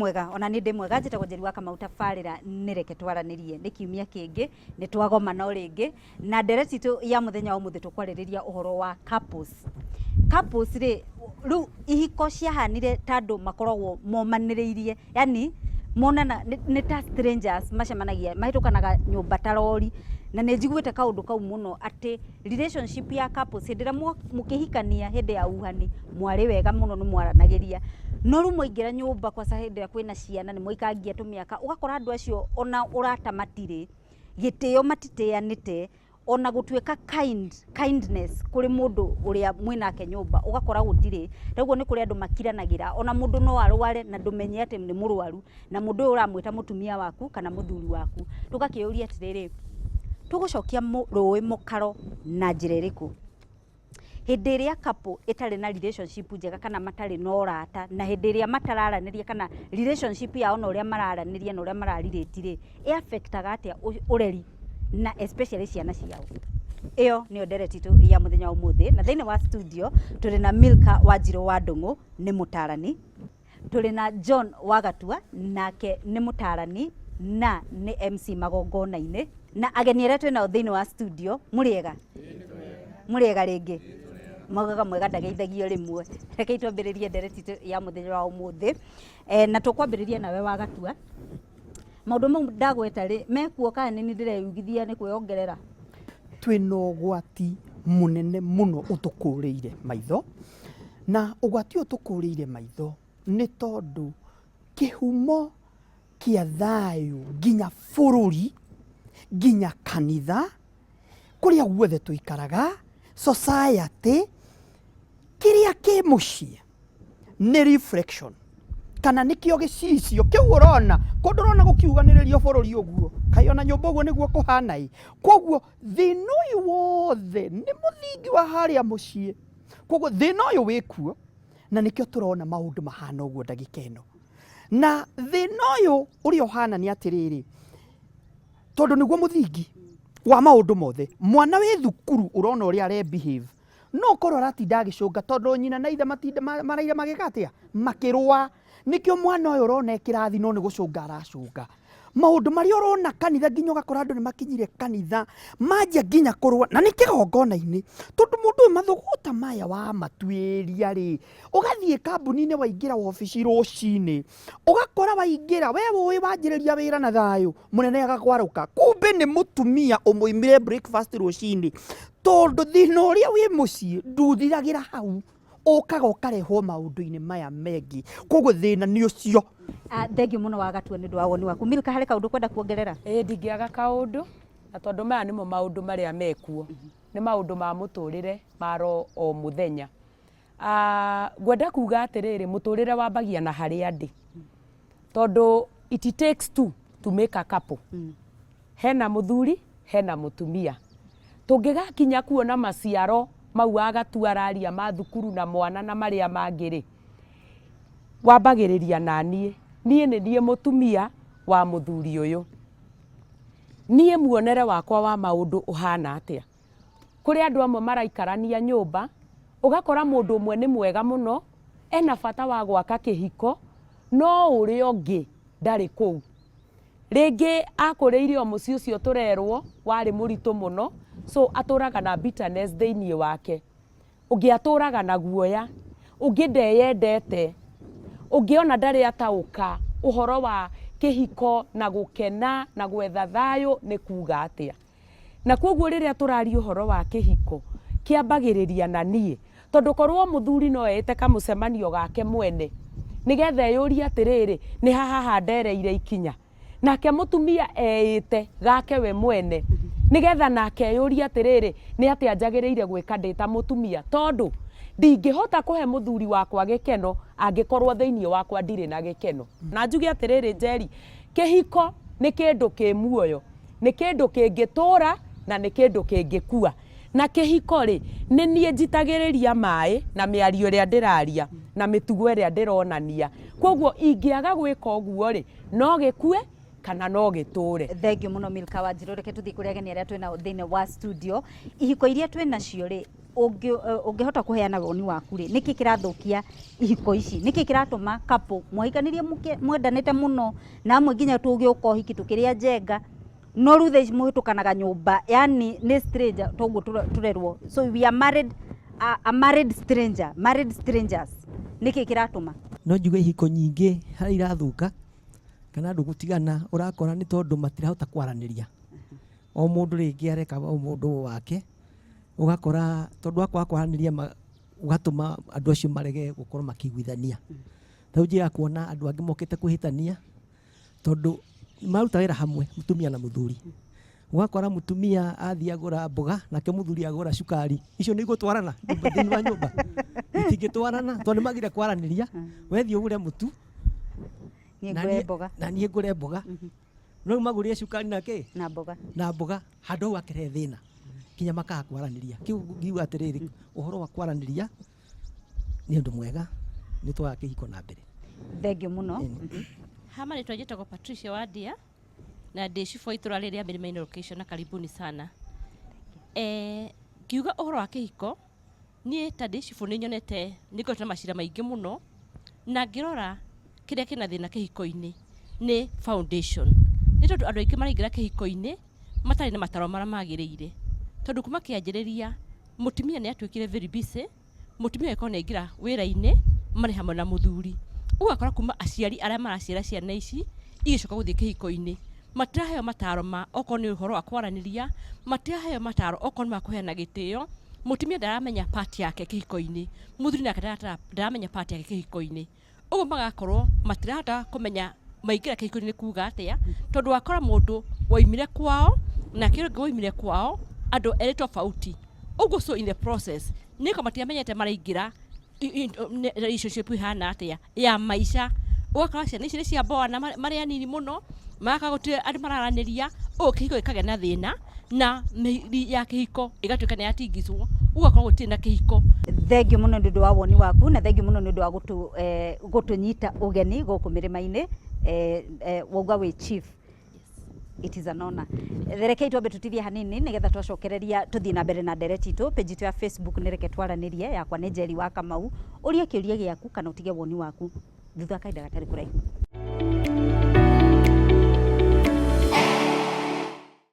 Mwega ona nĩ ndĩ mwega. Njĩtagwo Njeri wa Kamau. Tabarĩra nĩ Reke Twaranĩrie. Nĩ kiumia kĩngĩ nĩ twagomana o rĩngĩ na ndereti itũ ya mũthenya wa ũmũthĩ. Tũkwarĩrĩria ũhoro wa couples. Couples rĩ, rĩu ihiko ciahanire ta andũ makoragwo momanĩrĩirie, yani monana nĩ ta strangers macemanagia, mahĩtũkanaga nyũmba ta rori. Na nĩ njiguĩte kaũndũ kau mũno atĩ relationship ya couples, hĩndĩ ĩrĩa mũkĩhikania, hĩndĩ ya uhani mwarĩ wega mũno, nĩ mwaranagĩria, no rĩu mwaingĩra nyũmba, kwaca hĩndĩ ĩrĩa kwĩna ciana, nĩ mwaikangia tũmĩaka, ũgakora andũ acio ona ũrata matirĩ, gĩtĩo matitĩanĩte, ona gũtuĩka kindness kũrĩ mũndũ ũrĩa mwĩnake nyũmba ũgakora gũtirĩ. Rĩguo nĩ kũrĩ andũ makiranagĩra, ona mũndũ no arware na ndũmenye atĩ nĩ mũrwaru, na mũndũ ũyũ ũramwĩta mũtumia waku kana mũthuri waku. Tũgakĩũria atĩrĩrĩ, tũgũcokia rũĩ mũkaro na njĩra ĩrĩkũ hĩndĩ ĩrĩa couple ĩtarĩ na relationship njega kana matarĩ na ũrata, na hĩndĩ ĩrĩa matararanĩria, kana relationship yao na ũrĩa mararanĩria na ũrĩa mararelate rĩ, ĩ affectaga atĩa ũreri na especially ciana ciao? Ĩyo nĩyo ndereti itũ ya mũthenya wa ũmũthĩ. Na thĩinĩ wa studio tũrĩ na Milka Wanjirũ wa Ndũng'ũ, nĩ mũtarani. Tũrĩ na John Wagatua, nake nĩ mũtarani na nĩ MC magongona-inĩ, na ageni arĩa twĩ nao thĩinĩ wa studio. Mũrĩega? Mũrĩega rĩngĩ. Maugaga mwega ndageithagio rĩmwe. Rekei twambĩrĩrie ndereti itũ ya mũthenya wa ũmũthĩ, na tũkwambĩrĩria nawe Wagatua. Maũndũ mau ndagweta rĩ, mekuo kana nĩ ndĩreyugithia nĩ kwĩongerera? Twĩna ũgwati mũnene mũno ũtũkũrĩire maitho, na ũgwati ũyũ ũtũkũrĩire maitho nĩ tondũ kĩhumo kĩa thayũ nginya bũrũri, nginya kanitha, kũrĩa guothe tũikaraga, society, kĩrĩa kĩ mũciĩ nĩ reflection kana nĩkĩo gĩcicio kĩu ũrona kũndũ ũrona gũkiuganĩrĩrio bũrũri ũguo, kaĩ ona nyũmba ũguo nĩguo kũhana ĩ. Koguo thĩna ũyũ wothe nĩ mũthingi wa harĩa mũciĩ. Koguo thĩna ũyũ wĩkuo na nĩkĩo tũrona maũndũ mahana ũguo ndagĩka ĩno. Na thĩna ũyũ ũrĩa ũhana nĩ atĩrĩrĩ, tondũ nĩguo mũthingi wa maũndũ mothe, mwana wĩ thukuru ũrona ũrĩa are behave, no ũkorwo aratinda agĩcũnga tondũ nyina na ithe matinda maraire magĩka atĩa, makĩrũa. Nĩkĩo mwana ũyũ ũrona e kĩrathi no nĩ gũcũnga aracũnga. Maũndũ marĩa ũrona kanitha, nginya ũgakora andũ nĩ makinyire kanitha manjia nginya kũrũa, na nĩ kĩgongona-inĩ, tondũ mũndũ ũyũ mathũgũta maya wamatuĩria rĩ, ũgathiĩ kambuni-inĩ, waingĩra wabici rũcinĩ, ũgakora waingĩra we ũĩ wanjĩrĩria wĩra na thayũ, mũnene agakwarũka, kumbe nĩ mũtumia ũmũimire breakfast rũcinĩ, tondũ thĩna ũrĩa wĩ mũciĩ nduthiragĩra hau, ũkaga ũkarehwo maũndũ-inĩ maya mengĩ. Koguo thĩna nĩ ũcio. Ah, thengiũ mũno Wagatua nĩ ũndũ wa woni waku. Milka, harĩ kaũndũ kwenda kuongerera? Ĩĩ, ndingĩaga kaũndũ, na tondũ maya nĩmo maũndũ marĩa mekuo, nĩ maũndũ ma mũtũrĩre maro o mũthenya. Ah, ngwenda kuga atĩrĩrĩ, mũtũrĩre wambagia na harĩa ndĩ, tondũ it takes two to make a couple. Hena mũthuri, hena mũtumia. Tũngĩgakinya kuona maciaro mau Wagatua araria ma thukuru na mwana na marĩa mangĩ rĩ, wambagĩrĩria na niĩ. Niĩ nĩ niĩ mũtumia wa mũthuri ũyũ. Niĩ muonere wakwa wa maũndũ ũhana atĩa? Kũrĩ andũ amwe maraikarania nyũmba, ũgakora mũndũ ũmwe nĩ mwega mũno, ena bata wa gwaka kĩhiko, no ũrĩa ũngĩ ndarĩ kũu. Rĩngĩ akũrĩire o mũciĩ ũcio tũrerwo warĩ mũritũ mũno, so atũraga na bitterness thĩiniĩ wake. Ũngĩ atũraga na guoya, ũngĩ ndeyendete, ũngĩ ona ndarĩ ataũka ũhoro wa kĩhiko na gũkena na gwetha thayũ nĩ kuga atĩa. Na koguo rĩrĩa tũraria ũhoro wa kĩhiko, kĩambagĩrĩria na niĩ. Tondũ korwo mũthuri no eĩte kamũcemanio gake mwene, nĩgetha eyũrie atĩrĩrĩ, nĩ ha haha ndereire ikinya? Nake mũtumia eĩte gake we mwene, nĩgetha nake eyũrie atĩrĩrĩ, nĩ atĩa njagĩrĩire gwĩka ndĩ ta mũtumia? Tondũ ndingĩhota kũhe mũthuri wakwa gĩkeno angĩkorwo thĩiniĩ wakwa ndirĩ na gĩkeno. Na njuge atĩrĩrĩ Njeri, kĩhiko nĩ kĩndũ kĩ muoyo, nĩ kĩndũ kĩngĩtũra na nĩ kĩndũ kĩngĩkua. Na kĩhiko rĩ, nĩ niĩ njitagĩrĩria maĩ na mĩario ĩrĩa ndĩraria na mĩtugo ĩrĩa ndĩronania. Koguo ingĩaga gwĩka ũguo rĩ, no gĩkue kana no gĩtũre. Thengiũ mũno Milka Wanjirũ. Reke tũthiĩ kũrĩ ageni arĩa twĩ nao thĩinĩ wa studio. Ihiko iria twĩ nacio rĩ, Ũngĩhota kũheana woni waku rĩ, nĩkĩ kĩrathũkia ihiko ici? Nĩkĩ kĩratũma couple mwahikanĩrie mwendanĩte mũno, na amwe nginya tũgĩũka ũhiki tũkĩrĩa njenga, no rĩu thaa ici mũhĩtũkanaga nyũmba, yani nĩ stranger toguo tũrerwo, so we are married, a married stranger, married strangers. Nĩkĩ kĩratũma? No njuge ihiko nyingĩ harĩa irathũka kana andũ gũtigana, ũrakora nĩ tondũ matirahota kwaranĩria. O mũndũ rĩngĩ areka o mũndũ wake, ũgakora tondũ wa kwaga kwaranĩria ũgatũma andũ acio marege gũkorwo makĩiguithania. Rĩu njĩra kuona andũ angĩ mokĩte kwĩhĩtania tondũ maruta wĩra hamwe, mũtumia na mũthuri. Ũgakora mũtumia athiĩ agũra mboga, nake mũthuri agũra cukari. Icio nĩ igũtwarana nyũmba, thĩinĩ wa nyũmba? Itingĩtwarana tondũ nĩ magire kwaranĩria. We thiĩ ũgũre mũtu, niĩ na ngũre niĩ- mboga. Na niĩ ngũre mboga. No rĩu magũrire cukari na kĩ? Na mboga. Na mboga. Handũ hau akĩrehe thĩna nginya makaga kwaranĩria. Kĩu ngiuga atĩrĩrĩ, ũhoro wa kwaranĩria nĩ ũndũ mwega, nĩ twaraga kĩhiko na mbere. Thank you mũno. Ha marĩtwa njĩtagwo Patricia Wadia na ndĩ cibũ wa itũra rĩrĩa Mĩrĩma-inĩ location, na karibuni sana. Ngiuga ũhoro wa kĩhiko, niĩ ta ndĩ cibũ nĩ nyonete nĩ ngoretwo na macira maingĩ mũno, na ngĩrora kĩrĩa kĩna thĩna kĩhiko-inĩ nĩ foundation, nĩ tondũ andũ aingĩ maraingĩra kĩhiko-inĩ matarĩ na mataro marĩa magĩrĩire, tondũ kuma kĩanjĩrĩria mũtumia nĩ atuĩkire very busy. Mũtumia agĩkorwo nĩ aingĩra wĩra-inĩ marĩ hamwe na mũthuri, ũgakora kuma aciari arĩa maraciara ciana ici igĩcoka gũthiĩ kĩhiko-inĩ matiraheo mataro ma okorwo nĩ ũhoro wa kwaranĩria, matiraheo mataro okorwo nĩ ma kũheana gĩtĩo. Mũtumia ndaramenya part yake kĩhiko-inĩ, mũthuri nake ndaramenya part yake kĩhiko-inĩ. Ũguo magakorwo matirahota kũmenya maingĩra kĩhiko-inĩ nĩ kuga atĩa, tondũ wakora mũndũ waimire kwao nake ũngĩ waimire kwao, andũ erĩ tofauti ũguo. So in the process nĩko matiamenyete maraingĩra relationship ihana atĩa ya maica. Ũgakora ciana ici nĩ cia boana marĩ anini mũno, magakorwo gũtirĩ andũ mararanĩria, ũguo kĩhiko gĩkagĩa na thĩna na mĩri ya kĩhiko ĩgatuĩka nĩ yatingicwo, ũgakorwo gũtirĩ na kĩhiko. Thank you mũno nĩ ũndũ wa woni waku, na thank you mũno nĩ ũndũ wa gũtũnyita ũgeni gũkũ mĩrĩma-inĩ. Wauga wĩ chief, it is an honor. Rekei twambe tũtithie hanini nĩgetha twacokereria tũthiĩ na mbere na ndereti itũ. Page itũ ya Facebook nĩ Reke Twaranĩrie, yakwa nĩ Njeri wa Kamau. Ũrie kĩũria gĩaku kana ũtige woni waku thutha wa kahinda gatarĩ kũraihu.